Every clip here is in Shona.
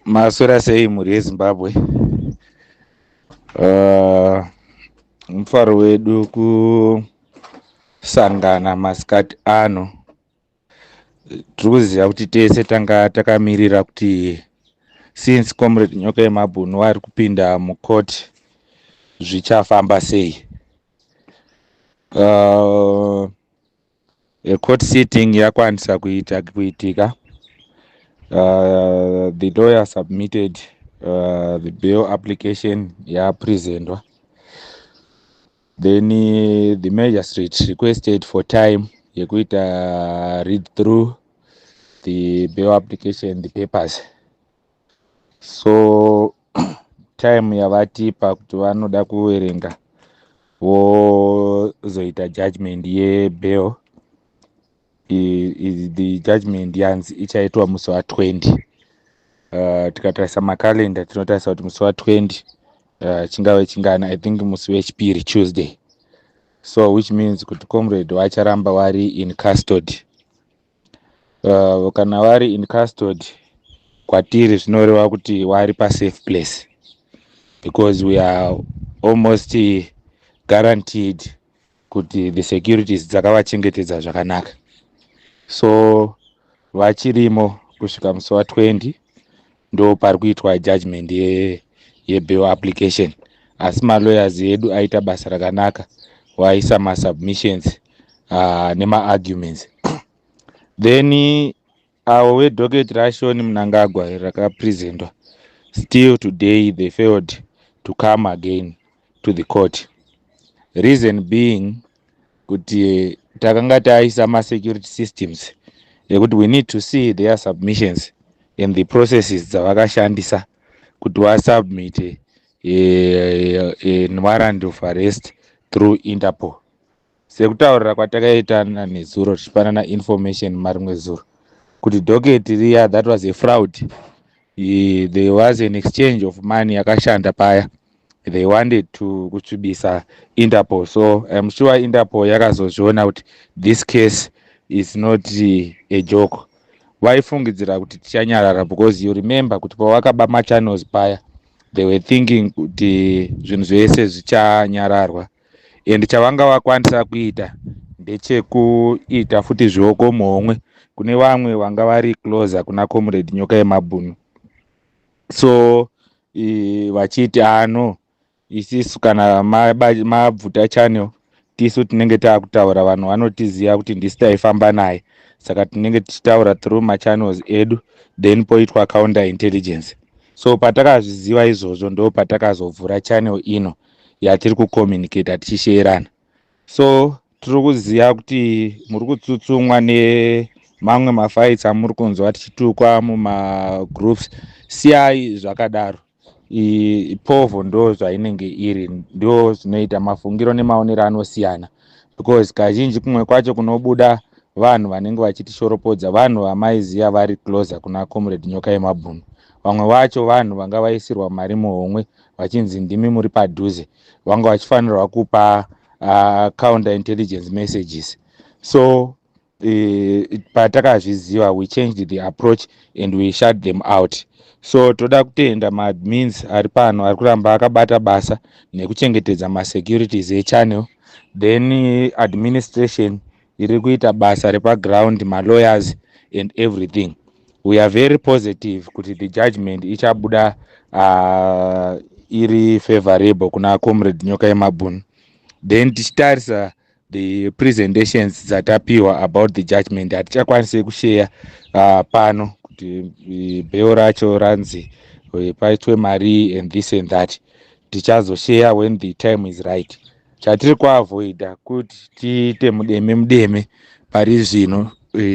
Maswera sei mhuri yeZimbabwe? Mufaro wedu kusangana masikati ano. Tiri kuziva kuti tese tanga takamirira kuti since Comrade Nyoka yemabhunu vari kupinda mucourt, zvichafamba sei. Court sitting yakwanisa kuita kuitika. The lawyer submitted the bail application, yapresentwa. Then the magistrate requested for time yekuita read through the bail application, the papers. So time yavatipa kuti vanoda kuverenga vozoita judgment yebail, the judgment yanzi ichaitwa musi wa20. Tikatarisa makalenda, tinotarisa kuti musi wa20 chingave chingana? I think musi wechipiri, Tuesday. So which means kuti comrade vacharamba vari in custody. Kana vari in custody kwatiri, zvinoreva kuti vari pasafe place, because we are almost guaranteed kuti the securities dzakavachengetedza zvakanaka. So vachirimo kusvika musi wa20, ndo pari kuitwa judgment yebail application. Asi malawyers edu aita basa rakanaka, waisa masubmissions nemaarguments. Then avo vedocket raSean Mnangagwa rakapresentwa, still today they failed to come again to the court, reason being kuti takanga taisa masecurity systems ekuti we need to see their submissions and the processes dzavakashandisa kuti vasubmite warrant of arrest through Interpol. Sekutaurira kwatakaita nezuro, tichipanana information marimwe zuro, kuti docket riya, that was a fraud. There was an exchange of money yakashanda paya. They wanted to kusvibisa Interpol. So I'm sure Interpol yakazozviona kuti this case is not a joke. Vaifungidzira kuti tichanyarara, because you remember kuti pavakaba machannels paya, they were thinking kuti zvinhu zvese zvichanyararwa, and chavanga vakwanisa kuita ndechekuita futi zvioko muhomwe kune vamwe vanga vari closer kuna Comrade Nyoka yemabhunu. So vachiti ano isisu kana mabvuta channel, tisu tinenge taakutaura, vanhu vanotiziva kuti ndisi taifamba naye, saka tinenge tichitaura through machannels edu, then poitwa counter intelligence. So patakazviziva izvozvo, ndo patakazovhura channel ino yatiri kucommunicata tichisherana. So tiri kuziva kuti muri kutsutsumwa nemamwe mafights amuri kunzwa tichitukwa mumagroups. Siyai zvakadaro. Povho ndo zvainenge iri, ndo zvinoita mafungiro nemaonero anosiyana, because kazhinji kumwe kwacho kunobuda vanhu vanenge vachitishoropodza, vanhu vamaiziva vari closer kuna Comrade Nyoka yemabhunu. Vamwe vacho vanhu vanga vaisirwa mari muhomwe vachinzi ndimi muri padhuze, vanga vachifanirwa kupa counter intelligence messages. So patakazviziva, we changed the approach and we shut them out. So toda kutenda maadmins ari pano ari kuramba akabata basa nekuchengetedza masecurities echannel. Then administration iri kuita basa repaground, malawyers and everything. We are very positive kuti the judgment ichabuda iri favorable kuna Comrade Nyoka yemabhunu. Then tichitarisa the presentations dzatapiwa about the judgment, hatichakwanisi kusheya pano kuti bail racho ranzi paitwe mari and this and that. Tichazosheya when the time is right. Chatiri kuavoida kuti tiite mudeme mudeme pari zvino.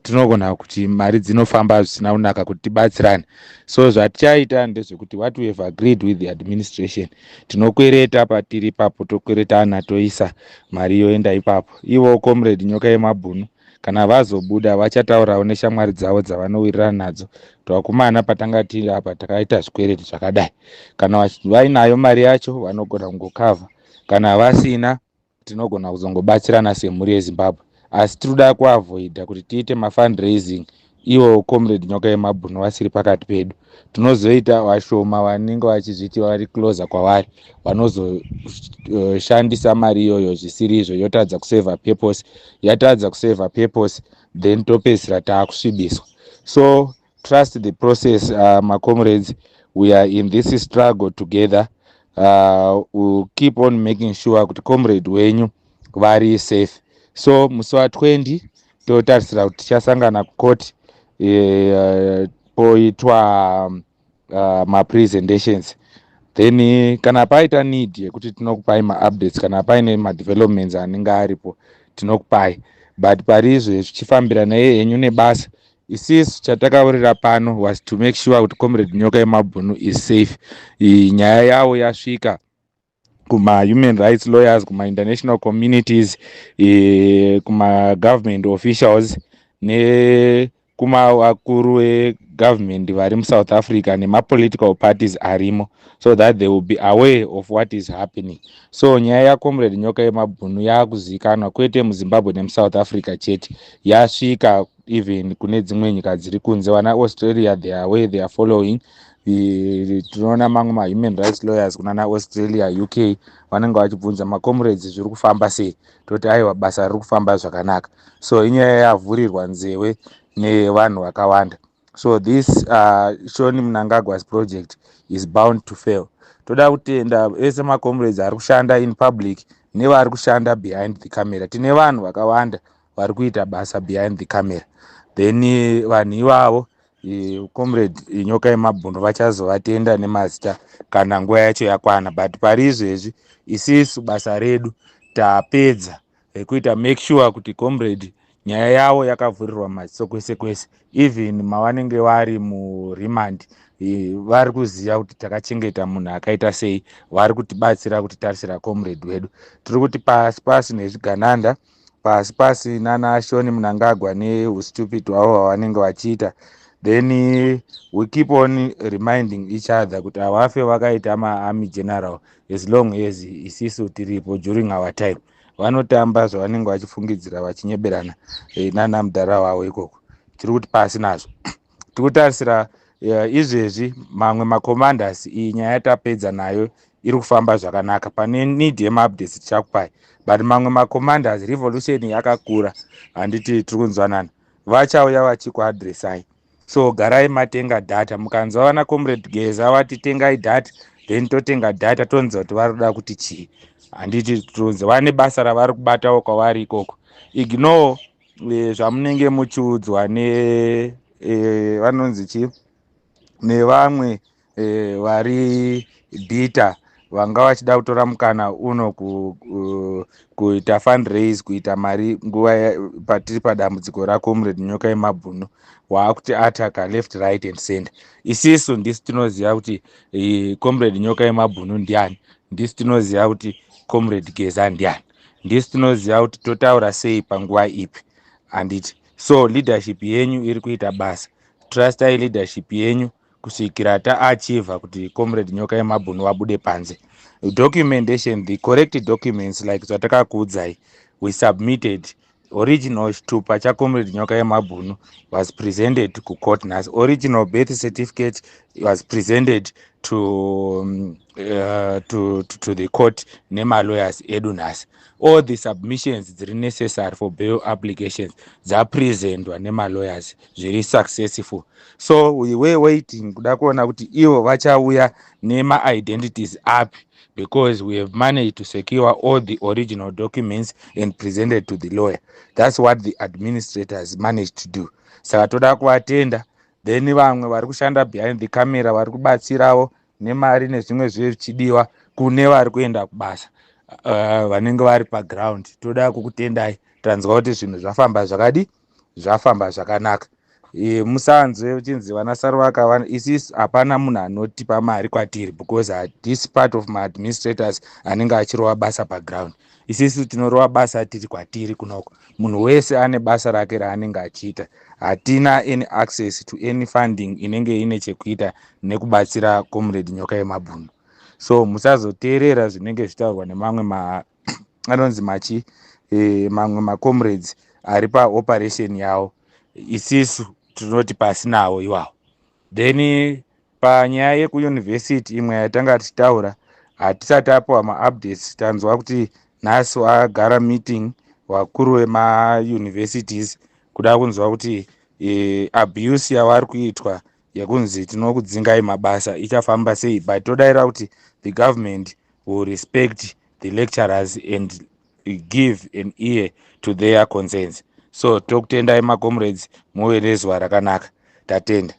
Tinogona kuti mari dzinofamba zvisina kunaka kuti tibatsirane. So zvatichaita ndezvekuti what we have agreed with the administration, tinokwereta patiri ipapo, tokweretana, toisa mari yoenda ipapo. Ivo Comrade Nyoka yemabhunu kana vazobuda, vachataurawo neshamwari dzavo dzavanowirirana nadzo kuti vakomana, patanga tiri apa takaita zvikwereti zvakadai. Kana vainayo mari yacho, vanogona kungokavha. Kana vasina, tinogona kuzongobatsirana semhuri yeZimbabwe. Asi tiri kuda kuavoida kuti tiite mafundraising. Ivo Comrade Nyoka Yemabhunu vasiri pakati pedu, tinozoita vashoma vanenge vachizviti vari closer kwavari, vanozoshandisa mari iyoyo zvisiri izvo, yotadza kusevha purpose. Yatadza kusevha purpose, then topedzisira taakusvibiswa. So trust the process, macomrades. We are in this struggle together. We'll keep on making sure kuti comrade wenyu vari safe. So musi wa20 totarisira kuti tichasangana kucourt, poitwa mapresentations. Then kana paita need yekuti tinokupai maupdates, kana paine madevelopments anenge aripo, tinokupai. But pari izvo, zvichifambira naye henyu nebasa. Isisu chatakaurira pano was to make sure kuti Comrade Nyoka Yemabhunu is safe. Nyaya yavo yasvika kuma-human rights lawyers, kuma-international communities, kuma-government officials, nekumavakuru egovernment vari muSouth Africa, nemapolitical parties arimo, so that they will be aware of what is happening. So nyaya yaComrade Nyoka Yemabhunu yaakuzivikanwa kwete muZimbabwe nemuSouth Africa chete, yasvika even kune dzimwe nyika dziri kunze. Vana Australia, they are aware, they are following. Tinoona mamwe mahuman rights lawyers kunana Australia, UK, vanenge vachibvunza macomrades, "Zviri kufamba sei?" Toti, "Aiwa, basa riri kufamba zvakanaka." So inyaya yavhurirwa nzeve nevanhu vakawanda. So this Sean Mnangagwa's project is bound to fail. Toda kutenda ese macomrades ari kushanda in public nevari kushanda behind the camera. Tine vanhu vakawanda vari kuita basa behind the camera. Then vanhu ivavo, Comrade Nyoka Yemabhunu vachazovatenda nemazita kana nguva yacho yakwana. But pari izvezvi, isisu basa redu tapedza rekuita make sure kuti comrade, nyaya yavo yakavhurirwa maziso kwese kwese. Even mavanenge vari muremand, vari kuziva kuti takachengeta munhu akaita sei. Vari kutibatsira kutitarisira comrade wedu. Tiri kuti pasi pasi nezvigananda, pasi pasi nana Sean Mnangagwa neustupid hwavo hwavanenge vachiita. Then we keep on reminding each other kuti havafe vakaita maarmy general as long as isisu tiripo. During our time vanotamba zvavanenge vachifungidzira, vachinyeberana nana mudhara wavo ikoko. Tiri kuti pasi nazvo. Tiri kutarisira izvezvi mamwe macommanders. Iyi nyaya yatapedza nayo, iri kufamba zvakanaka. Pane need yemaupdates, tichakupai. But mamwe macommanders, revolution yakakura, handiti tiri kunzwanana? Vachauya vachikuadresai. So garai matenga data. Mukanzwa vana Comrade Geza vati tengai data, then totenga data, tonzwa kuti vari kuda kuti chii, handiti? Tonzi vane basa ravari kubatawo kwavari ikoko. Ignore zvamunenge muchiudzwa ne vanonzi chii, nevamwe vari bitter, vanga vachida kutora mukana uno kuita fundraise, kuita mari nguva patiri padambudziko raComrade Nyoka Yemabhunu. Waakuti ataka left, right and center. Isisu ndisi tinoziva kuti Comrade Nyoka Yemabhunu ndiani, ndisi tinoziva kuti Comrade Geza ndiani, ndisi tinoziva kuti totaura sei panguva ipi, handiti? So leadership yenyu iri kuita basa. Trustai leadership yenyu kusvikira taachievha kuti Comrade Nyoka Yemabhunu vabude panze. Documentation, the correct documents, like zvatakakuudzai, we submitted original chitupa chaComrade Nyoka Yemabhunu, was presented kucourt nhasi. Original birth certificate was presented to the court nemalawyers edu nhasi. All the submissions dziri necessary for bail applications dzapresentwa nemalawyers zviri successful. So we were waiting kuda kuona kuti ivo vachauya nemaidentities api, because we have managed to secure all the original documents and presented to the lawyer. That's what the administrators managed to do. Saka toda kuvatenda. Then vamwe vari kushanda behind the camera, vari kubatsirawo nemari nezvimwe zvive zvichidiwa kune vari kuenda kubasa, vanenge vari paground, toda kukutendai. Tanzwa kuti zvinhu zvafamba zvakadi, zvafamba zvakanaka. Musanzwe uchinzi vana Saruvaka. Isisu hapana munhu anotipa mari kwatiri, because this part of maadministrators anenge achirova basa paground. Isisu tinorova basa tiri kwatiri kunoko. Munhu wese ane basa rake raanenge achiita. Hatina any access to any funding inenge ine chekuita nekubatsira Comrade Nyoka Yemabhunu. So musazoteerera zvinenge zvichitaurwa nemamwe anonzi machi, mamwe macomrades ari paoperation yavo. Isisu Tinoti pasi nawo iwawo. Then panyaya yekuyunivhesiti imwe yatanga tichitaura, hatisati tapiwa maupdates. Tanzwa kuti nhasi wagara meeting vakuru vemauniversities kuda kunzwa kuti abuse yavari kuitwa yekunzi tinokudzingai mabasa ichafamba sei, but todayira kuti the government will respect the lecturers and give an ear to their concerns. So tokutendai, macomrades, muve nezuva rakanaka. Tatenda.